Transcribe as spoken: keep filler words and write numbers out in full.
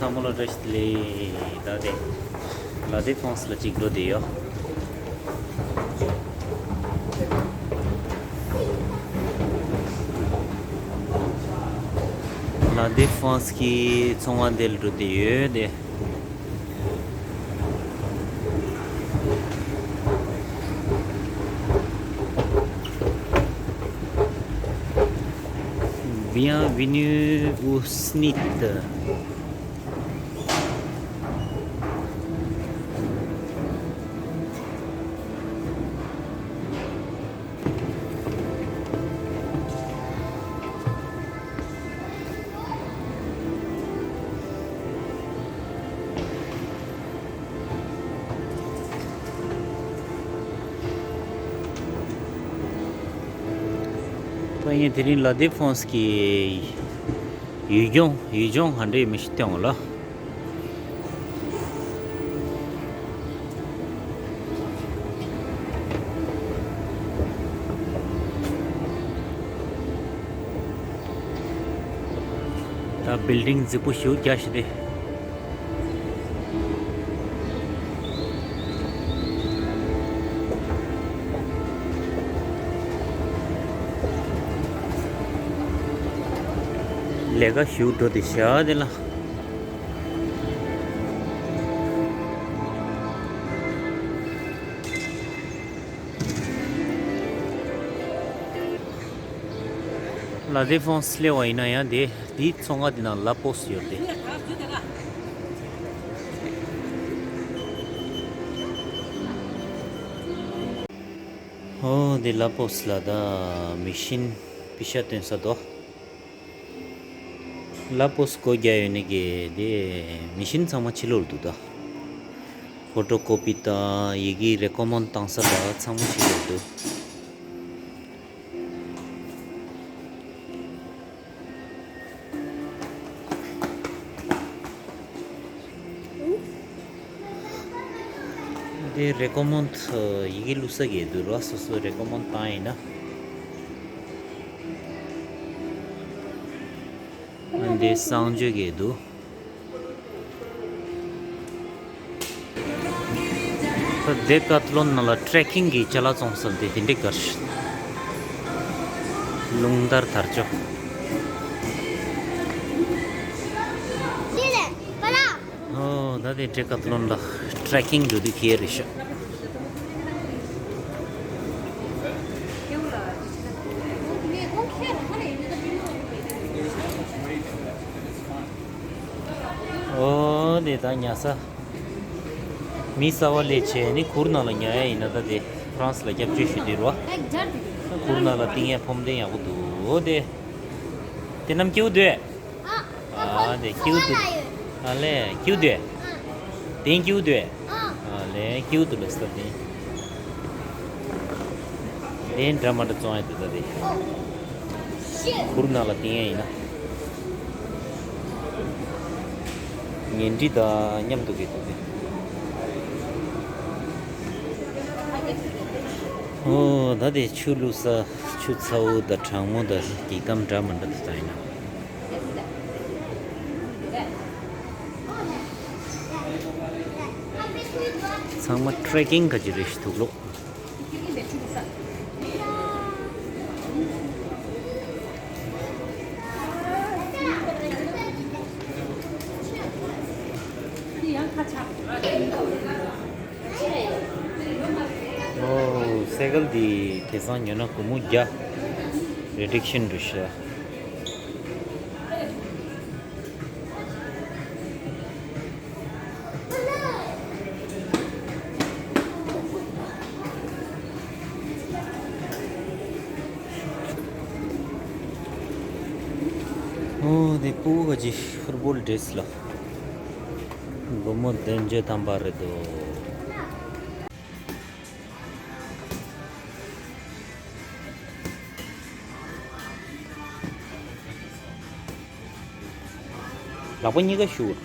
ཨ་མོ་ལོ་བཀྲ་ཤིས་བདེ་ལེགས། ད་དེ་ལ་དེ་ཧྥོན་སི་ལ་གཅིག་འགྲོ་བསྡད་ཡོད། ལ་དེ་ཧྥོན་སི་གི་ཚོང་ཁང་དེ་ལ་འགྲོ་བསྡད་ཡོད་དེ། Bienvenue au Snit. ད་ངས་དེ་རིང་ལ་དེ་ཧྥོན་སི་གི་ཡུལ་ལྗོངས་ཡུལ་ལྗོངས་ག་འདྲ་ཡོད་མེད་ཞིག་སྟོན་འོང་ལ། ད་བིལ་ཌིང་རྫིག་པོ་ཞིག་རྒྱག་ཤི་དེ། ལས་ཀ་ཞུ་འགྲོ་དེ་བཞག་དེ་ལ། ལ་དེ་ཧྥོན་སི་སླེབས་པ་ཡིན་ན་ཡང་དེ་དེའི་ཚོང་ཁང་དེ་ནང་ལ་པོ་སི་ཡོད་དེ། ཨོ་དེ་ལ་པོ་སི་ལ་ད་མི་ཤིན་པི་ཤ་སྟོན་ས་དོ། ལ་པོ་སི་སྒོ་རྒྱག་ཡོད་ནི་གི་དེ་མི་ཤིན་ཚང་མ་ཕྱི་ལོགས་འདུག་ད། ཕོ་ཊོ་ཀོ་པི་དང་ཡི་གེ་རེ་ཀོ་མན་ཌི་བཏང་ས་དང་ཚང་མ་ཕྱི་ལོགས་འདུག། དེ་རེ་ཀོ་མན་ཌི་ཡི་གེ་བླུགས་ས་གི་འདུག་ར། སོ་སོ་རེ་ཀོ་མན་ཌི་བཏང་ཡིན་ན། འདི་གསང་སྤྱོད་ཀྱི་འདུག། ད་ཌེ་ཀ་ཐི་ལོན་ནང་ལ་ཊྲེ་ཀིང་གི་ཅ་ལག་བཙོང་ས་དེ་དེ་འདྲའི་གར་ཞིག། རླུང་དར་དར་ལྕོག། ཨོ་ད་དེ་ཌེ་ཀ་ཐི་ལོན་ལ་ཊྲེ་ཀིང་འགྲོ་དུས་ཁེལ་རེད་ཤག། ཨོ་དེ་ད་ཉལ་ས། མི་གསར་པ་སླེབས་བྱས་ནི་གུར་ནང་ལ་ཉལ་ཡ་ཡིན་ན། ད་དེ་ཧྥ་རན་སི་ལ་སྐྱབས་བཅོལ་ཞུས་དུས་རོ། གུར་ནང་ལ་བཏིང་ཡ་ཕོབ་ཐང་ཡག་པོ་འདུག། ཨོ་དེ། དེ་རྣམས་སྐྱིད་པོ་འདུག། ཨ་དེ་སྐྱིད་པོ་འདུག། ཨ་ལས་སྐྱིད་པོ་འདུག། དེ་སྐྱིད་པོ་འདུག། ཨ་ལས་སྐྱིད་པོ་འདུག་ལབ་ས་དེ། དེ་འདྲ་མ་འདྲ་བཙོང་ཡ་འདུག་ད་དེ། གུར་ནང་ལ་བཏིང་ཡ་ཡིན་ན། ཉལ་ཁྲི་དང་མཉམ་དུ་གི་འདུག་གི། ཨོ་ད་དེ་ཆུ་བླུགས་ས། ཆུ་ཚ་པོ་དང་གྲང་མོ་དང་སྒེག་གཏམ་འདྲ་མི་འདྲ་དེ་ད་ཡིན་ན། ཚང་མ་ཊྲེ་ཀིང་ག་ཅི་རེད་ཞིག་འདུག་ལོ། ཨོ་སའི་ཀལ་འདི་དེང་སང་ཉོས་ན་སྒོར་མོ་བརྒྱ་རེ་ཌག་ཤན་འགྲོ་ཤག། ཨོ་དེ་ཕྲུ་གུ་ག་ཅི་ཕུཊ་བོལ་ཌེ་སི་ལ། སྒོར་མོ་བདུན་བརྒྱ་ཐམ་པ་རེད་དོ། ལག་པ་གཉིས་ཀ་གཞུ།